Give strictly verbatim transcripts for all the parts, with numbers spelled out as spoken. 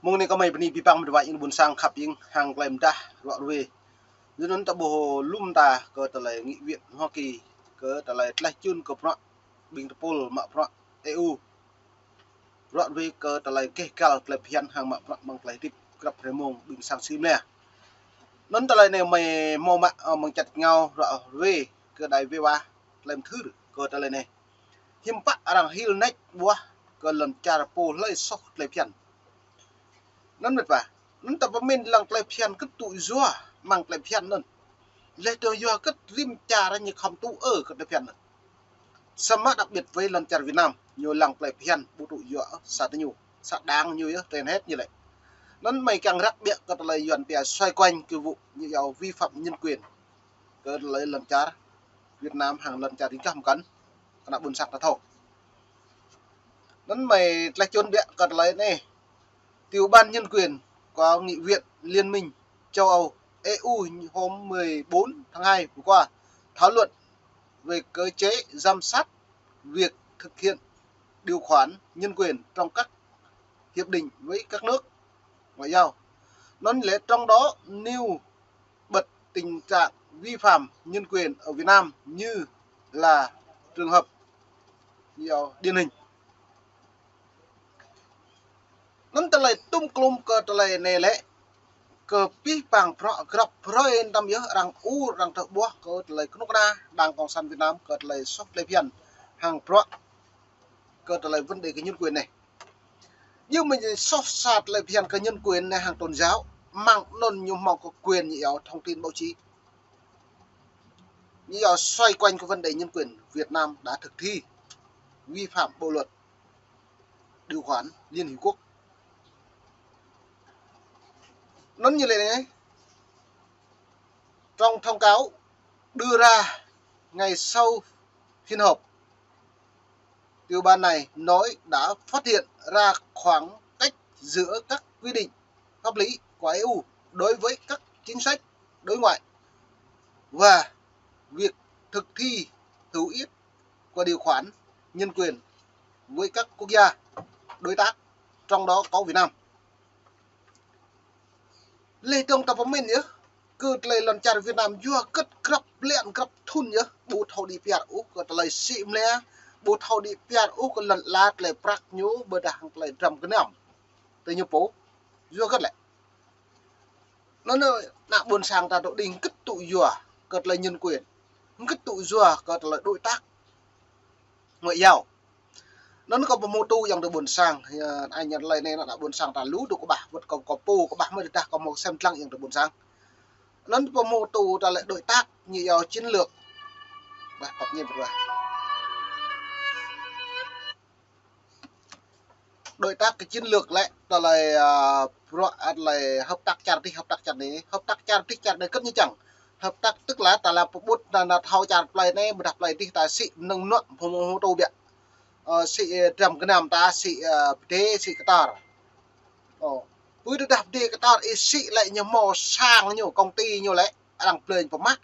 Mơ̆ng anai kơmơi bơni abih bang mơdrô wa ƀing ƀôn sang khăp ƀing hăng tơlơi mơdah ruă ruê. Yua anŭn ta ƀuh lŏm ta kơ tơlơi nghị viện Hoa Kỳ, kơ tơlơi tlaih čun kơ bruă ƀing tơpul mă bruă E U. Ruă ruê kơ tơlơi gêh gal tơlơi phiăn hăng mă bruă mơ̆ng tơlơi hơdip grăp hrơi mông ƀing sang sĭ mơ̆n. Anŭn tơlơi anai mơi hmâo mă, ơ, mơ̆ng čăt rơngiao ruă ruê kơ đài wê wa tơlơi mơthưr kơ tơlơi anai. Hiư̆m pă arăng hil nač ƀuah kơ lŏn čar pô hlơi soh tơlơi phiăn. Anŭn mĕt wa. Anŭn ta pơmĭn lăng tơlơi phiăn kơ tŭ yua mơ̆ng tơlơi phiăn anŭn. Leh dơ̆ng yua kơ rĭm čar ñu khŏm tŭ ư kơ tơlơi phiăn anŭn. Samơ̆ đặc biệt với lŏn čar Việt Nam, ñu lăng tơlơi phiăn ƀu tŭ yua sa tơ ñu, sa đảng ñu yơh, trên hết ñu lĕ. Anŭn mơi kiăng răk ƀiă kơ tơlơi Yuan pia xoay quanh kơ vụ ñu yua vi phạm nhân quyền kơ tơlơi lŏn čar Việt Nam hăng lŏn čar rĭng kah mơkăn, kơ ană ƀôn sang ta thâo. Anŭn mơi tlaih čun ƀiă kơ tơlơi anai. Tiểu ban nhân quyền của Nghị viện Liên minh châu Âu E U hôm mười bốn tháng hai vừa qua thảo luận về cơ chế giám sát việc thực hiện điều khoản nhân quyền trong các hiệp định với các nước ngoại giao. Anŭn lĕ trong đó nêu bật tình trạng vi phạm nhân quyền ở Việt Nam như là trường hợp điển hình. Anŭn tơlơi tŭm klŭm kơ tơlơi anai lĕ kơ abih bang bruă grăp hrơi tơm yơh arăng ur arăng tơƀuh kơ tơlơi kơnuk kơna Đảng Cộng sản Việt Nam kơ tơlơi soh tơlơi phiăn hăng bruă kơ tơlơi vấn đề kơ nhân quyền anai. Yua mơ̆n soh sa tơlơi phiăn kơ nhân quyền anai hăng tôn giáo, mơ̆ng anŭn ñu hmâo kơ quyền ñu yua thông tin báo chí. Ñu yua xoay quanh kơ vấn đề nhân quyền, Việt Nam đã thực thi vi phạm bộ luật, điều khoản Liên Hiệp Quốc. Anŭn ñu lĕ anai, trong thông cáo đưa ra ngay sau phiên họp, tiểu ban này nói đã phát hiện ra khoảng cách giữa các quy định pháp lý của E U đối với các chính sách đối ngoại và việc thực thi hữu ích của điều khoản nhân quyền với các quốc gia đối tác, trong đó có Việt Nam. Leh dơ̆ng ta pơmĭn yơh, kơ tơlơi lŏn čar Việt Nam yua kơ grăp ƀlĕ grăp thŭn yơh, ƀu thâo đĭ piar ôh kơ tơlơi sĭ mlĕ, ƀu thâo đĭ piar ôh kơ lŏn ala tơlơi prăk ñu ƀôdah hăng tơlơi dram gơnam tơ ñu pô. Yua kơ lĕ. Anŭn ană ƀôn sang ta dŏ đing kơ tŭ yua kơ tơlơi nhân quyền, kơ tŭ yua kơ tơlơi đối tác ngoại giao. Anŭn kâo pơhmutu ayŏng adơi ƀôn sang, yua, anai tơlơi anai ană ƀôn sang ta lu dŏ kơƀah, wơ̆t kâo kâo pô kơƀah mơ̆ tơdah kâo hmâo sem lăng ayŏng adơi ƀôn sang. Anŭn pơhmutu tơlơi đối tác ñu yua chiến lược. Bah, pap ñe bơrơwah. Đối tác kơ chiến lược lĕ tơlơi, ơ, bruă tơlơi hợp tác čar dih, hợp tác čar anai, hợp tác čar dih čar anai kơ̆t ñu čang. Hợp tác tức là ta lăng pơƀut anŭn, anŭn thâo čar plơi anai, ƀôdah plơi dih ta sĭ mơnơ̆ng mơnuă, pơhmutu ƀiă. Ơ, sĭ, ơ, dram gơnam ta sĭ, ơ, pơdai, sĭ kơtor. Ơ, ƀu tơdah pơdai kơtor ih sĭ lĕ ñu hmâo sang ñu, công ty ñu lĕ, arăng plơi pơmă.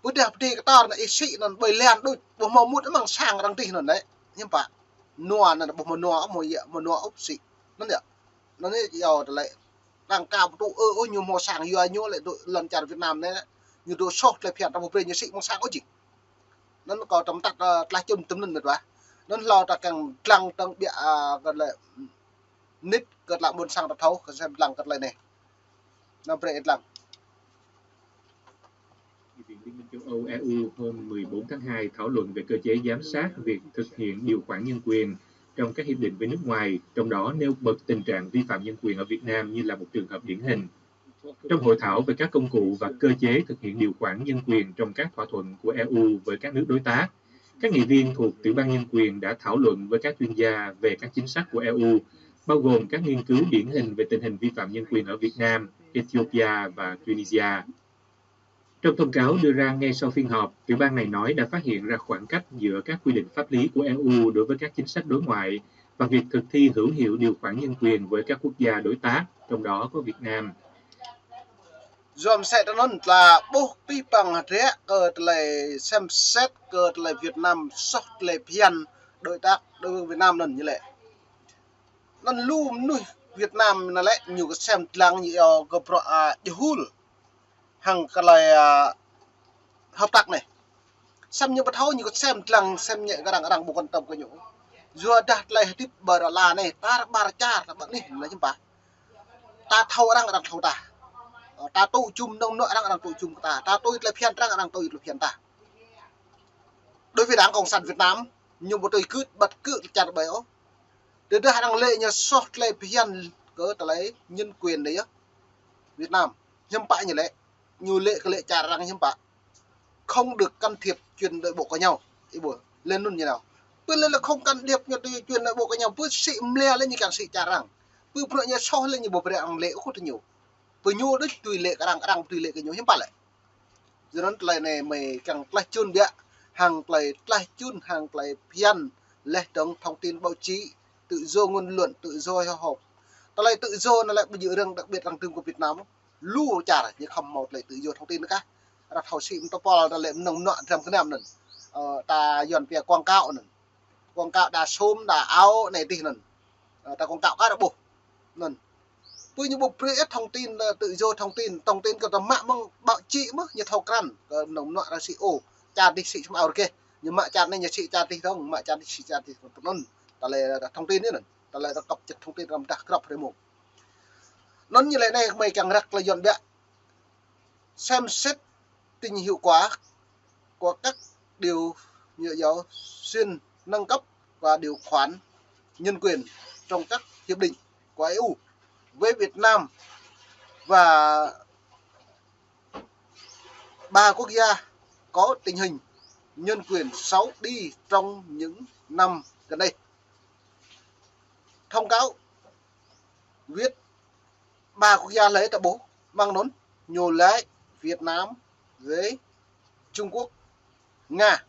Ƀôdah pơdai kơtor anŭn ih sĭ anŭn ƀơi lan đôč, ƀu hmâo mŭt amăng sang arăng dih anŭn lĕ. Hiư̆m pă. Nua anŭn ƀu hmâo nua, hmâo yă, hmâo nua ôh sĭ. Anŭn yơh. Anŭn yơh yua tơlơi. Đăng kơ ƀu tŭ ư ôh ñu hmâo sang yua ñu lĕ dŏ lŏn čar Việt Nam anai. Ñu dŏ soh tơlơi phiăn ta ƀu brơi ñu sĭ amăng sang ôh jing. Anŭn kâo tơm tăt, ơ, tlaih čun tơm anŭn mĕt wa. Anŭn hlâo ta kiăng lăng tơ̆ng ƀiă, ơ, kơ lĕ nit kơ tơlơi ƀôn sang ta thâo, kơ sem lăng kơ tơlơi anai. Anŭn brơi lăng. Nghị viện Liên minh châu Âu E U hôm mười bốn tháng hai thảo luận về cơ chế giám sát việc thực hiện điều khoản nhân quyền trong các hiệp định với nước ngoài, trong đó nêu bật tình trạng vi phạm nhân quyền ở Việt Nam như là một trường hợp điển hình. Trong hội thảo về các công cụ và cơ chế thực hiện điều khoản nhân quyền trong các thỏa thuận của E U với các nước đối tác, các nghị viên thuộc Tiểu ban Nhân quyền đã thảo luận với các chuyên gia về các chính sách của E U, bao gồm các nghiên cứu điển hình về tình hình vi phạm nhân quyền ở Việt Nam, Ethiopia và Tunisia. Trong thông cáo đưa ra ngay sau phiên họp, tiểu ban này nói đã phát hiện ra khoảng cách giữa các quy định pháp lý của E U đối với các chính sách đối ngoại và việc thực thi hữu hiệu điều khoản nhân quyền với các quốc gia đối tác, trong đó có Việt Nam. Yua mơsĕ tơ anŭn tơlơi ƀuh abih bang hơdră kơ tơlơi sem set kơ tơlơi Việt Nam soh tơlơi phiăn đối tác đối với Việt Nam anŭn ñu lĕ. Anŭn lu mơnuih Việt Nam anai lĕ ñu kơsem dlăng ñu yua kơ bruă, a, jơhul hăng kơ tơlơi, a, hợp tác anai. Sem ñu ƀu thâo ñu kơsem dlăng sem ñĕ kơ arăng, arăng ƀu quan tâm kơ ñu. Yua dah tơlơi hơdip ƀơi rơla anai, tar ƀar čar, tar ƀar anih, lĕ hiư̆m pă. Ta thâo arăng, arăng thâo ta. Ơ, ta tŭ jum mơnơ̆ng mơnuă arăng, arăng tŭ jum kơ ta. Ta tui tơlơi phiăn arăng, arăng tui tơlơi phiăn ta. Đối với Đảng Cộng sản Việt Nam, ñu ƀu tui kưt, ƀăt kưt čar ƀai ôh. Tơdah arăng lĕ ñu soh tơlơi phiăn kơ tơlơi nhân quyền anai yơh. Việt Nam, hiư̆m pă ñu lĕ, ñu lĕ kơ lĕ čar arăng hiư̆m pă. Không được can thiệp chuyện nội bộ của nhau. Ih ƀuh, lĕ anŭn ñu nao. Pơ lĕ lĕ không can thiệp ñu tui chuyện nội bộ của nhau, pơ sĭ mlĕ lĕ ñu kiăng sĭ čar arăng. Pơ bruă ñu soh lĕ ñu ƀu brơi arăng lĕ ôh kơ ñu. Pơ ñu đôč tui lĕ kơ arăng, arăng tui lĕ kơ ñu hiư̆m pă lĕ. Yua anŭn tơlơi anai mơi kiăng tlaih čun biă, hăng tơlơi tlaih čun, hăng tơlơi phiăn, laih dơ̆ng thông tin báo chí, tự do ngôn luận, tự do hội họp. Tơlơi tự do anai lĕ ƀu djơ̆ rơ̆ng đặc biệt arăng tơm kơ Việt Nam. Lu čar ñu khŏm hmâo tơlơi tự do thông tin kah. Arăng thâo sĭ mơta pol tơlơi mơnơ̆ng mơnuă dram gơnam anŭn. Ơ, ta Yuan pia quảng cáo anŭn. Quảng cáo đa sôm, đa ao, anai adih anŭn. Ơ, ta quảng cáo kah arăng ƀuh. Anŭn. Pơ ñu ƀu brơi ih thông tin, ơ, tự do thông tin, thông tin kơ ta mă mơ̆ng báo chí mơ̆, ñu thâo krăn, kơ mơnơ̆ng mơnuă arăng sĭ ôh, čar adih sĭ sum ao rơgêh. Ñu mă čar anai, ñu sĭ čar adih dơ̆ng, mă čar adih sĭ čar adih dơ̆ng. Anŭn. Tơlơi thông tin anŭn. Tơlơi arăng cập nhật thông tin arăng mơdah grăp hrơi mông. Anŭn ñu lĕ anai mơi kiăng răk tơlơi Yuan biă. Xem xét tính hiệu quả của các điều như giáo xuyên nâng cấp và điều khoản nhân quyền trong các hiệp định của E U với Việt Nam và ba quốc gia có tình hình nhân quyền xấu đi trong những năm gần đây. Thông cáo viết ba quốc gia lĕ ta ƀuh, mơ̆ng anŭn ñu lĕ Việt Nam với Trung Quốc, Nga.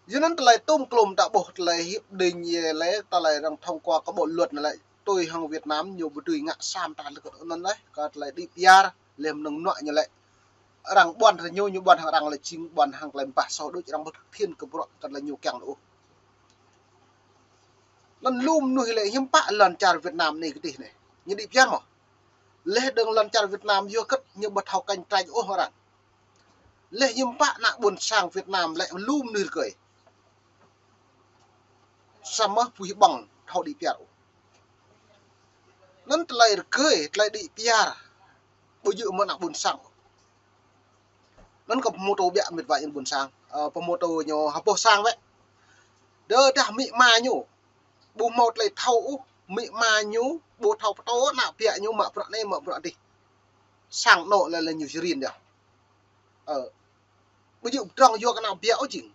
Yua anŭn tơlơi tŭm klum ta ƀuh tơlơi hiệp định lĕ, tơlơi arăng thông qua kơ bộ luật anai lĕ, tui hăng Việt Nam ñu ƀu dưi ngă sa mơta lĕ kơ anŭn lĕ, kơ tơlơi đĭ piar, lĕ mơnơ̆ng mơnuă ñu lĕ. Arăng ƀuăn hăng ñu, ñu ƀuăn hăng arăng lĕ jing ƀuăn hăng tơlơi ƀah soh đôč, arăng ƀu thực hiện kơ bruă kơ tơlơi ñu kiăng ôh. Anŭn lu mơnuih lĕ hiư̆m pă lŏn čar Việt Nam anai kơdih anai. Ñu đĭ piar mơ̆. Laih dơ̆ng lŏn čar Việt Nam yua kơ ñu ƀu thâo cạnh tranh ôh arăng. Laih hiư̆m pă ană ƀôn sang Việt Nam lĕ lu mơnuih rơgơi. Samơ̆ pui ƀơ̆ng thâo đĭ piar ôh. Anŭn tơlơi rơgơi, tơlơi đĭ piar. Ƀu djơ̆ mơ̆ng ană ƀôn sang. Anŭn kơ pơhmutu biă mĕt wa ih ƀôn sang. Ơ, pơhmutu ñu hơpŏh sang wĕ. Tơdah amĭ ama ñu ƀu hmâo tơlơi thâo ôh, amĭ ama ñu ƀu thâo pơtô ană biă ñu mă bruă anai, mă bruă adih. Sang anŏ lĕ lĕ ñu jơrin yơh. Ơ. Ƀu djơ̆ pơdrŏng yua kơ ană biă ôh jing.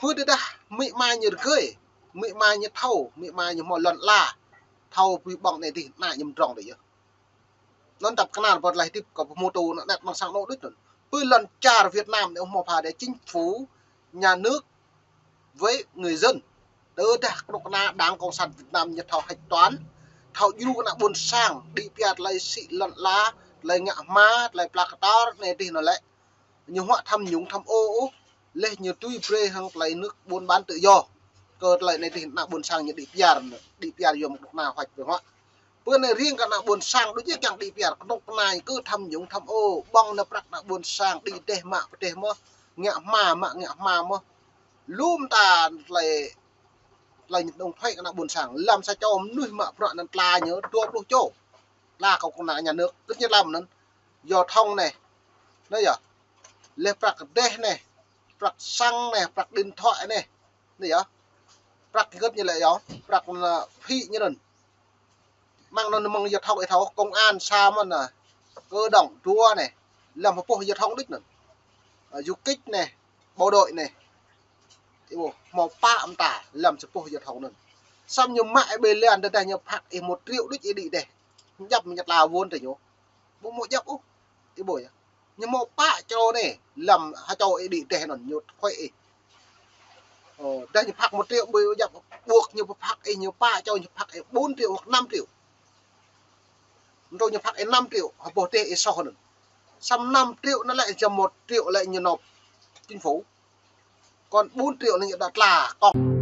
Pơ tơdah amĭ ama ñu rơgơi, amĭ ama ñu thâo, amĭ ama ñu hmâo lŏn ala, thâo pui ƀơ̆ng anai adih, ană ñu mơdrŏng đôč yơh. Anŭn tăp kơnar pơ tơlơi hơdip kơ pơhmutu ană anet amăng sang anŏ đôč anŭn. Pơ lŏn čar Việt Nam anai ƀu hmâo pha đe chính phủ, nhà nước với người dân. Tơdah kơnuk kơna Đảng Cộng sản Việt Nam ñu thâo hạch toán, thâo djru kơ ană ƀôn sang, đĭ piar tơlơi sĭ lŏn ala, tơlơi ngă hma, tơlơi pla kơtor, anai adih anŭn lĕ. Ñu huă tham nhũng tham ô ôh, laih ñu tui brơi hăng tơlơi nước buôn bán tự do. Kơ tơlơi anai adih ană ƀôn sang ñu đĭ piar, đĭ piar yua mơ̆ng kơnuk kơna hoạch pơhuă. Pơ anai riêng kơ ană ƀôn sang đôč yơh kiăng đĭ piar, kơnuk kơna kơ tham nhũng tham ô, ƀơ̆ng nao prăk ană ƀôn sang, đĭ rơdêh mă rơdêh mơ̆n, ngă hma mă ngă hma mơ̆n. Lŏm ta tơlơi, tơlơi ñu đong thuế kơ ană ƀôn sang. Lăm sa čô mơnuih mă bruă anŭn tla ñu dua pluh čô. Tla kơ kơnuk kơna nhà nước, kơnuk ñu lăm anŭn. Giao thông anai. Anai yơh. Laih prăk rơdêh anai. Prăk xăng anai, prăk điện thoại anai. Anai yơh. Prăk kơnuk ñu lĕ yơh. Prăk anŭn phí ñu anŭn. Mơ̆ng anŭn mơ̆ng yơh thâo ih thâo công an sa mơ̆n anai. Cơ động dua anai. Lăm hơpŏh giao thông đôč anŭn. Ơ, du kích anai, bộ đội anai. Ih ƀuh, hmâo pă mơta lăm sa hơpŏh giao thông anŭn. Samơ̆ ñu mă ih ƀơi lŏn tơdah ñu phạt ih một triệu đôč ih đĭ rơdêh. Djŏp ñu tla wơ̆n tơ ñu. Ƀu hmâo djŏp ôh. Ih ƀuh yơh. Ñu hmâo pă čô anai, lăm ha čô ih đĭ rơdêh anŭn, ñu khuê ih. Ơ, dah ñu phạt một triệu ƀu djŏp, ƀuh ñu phạt ih, ñu pă čô ñu phạt ih bốn triệu hoặc năm triệu. Mơ̆ ñu phạt ih năm triệu, hơpŏh rơdêh ih soh anŭn. Samơ̆ năm triệu anŭn lĕ, jăm một triệu lĕ ñu nộp chính phủ. Còn bốn triệu anŭn ñu đa tla kông.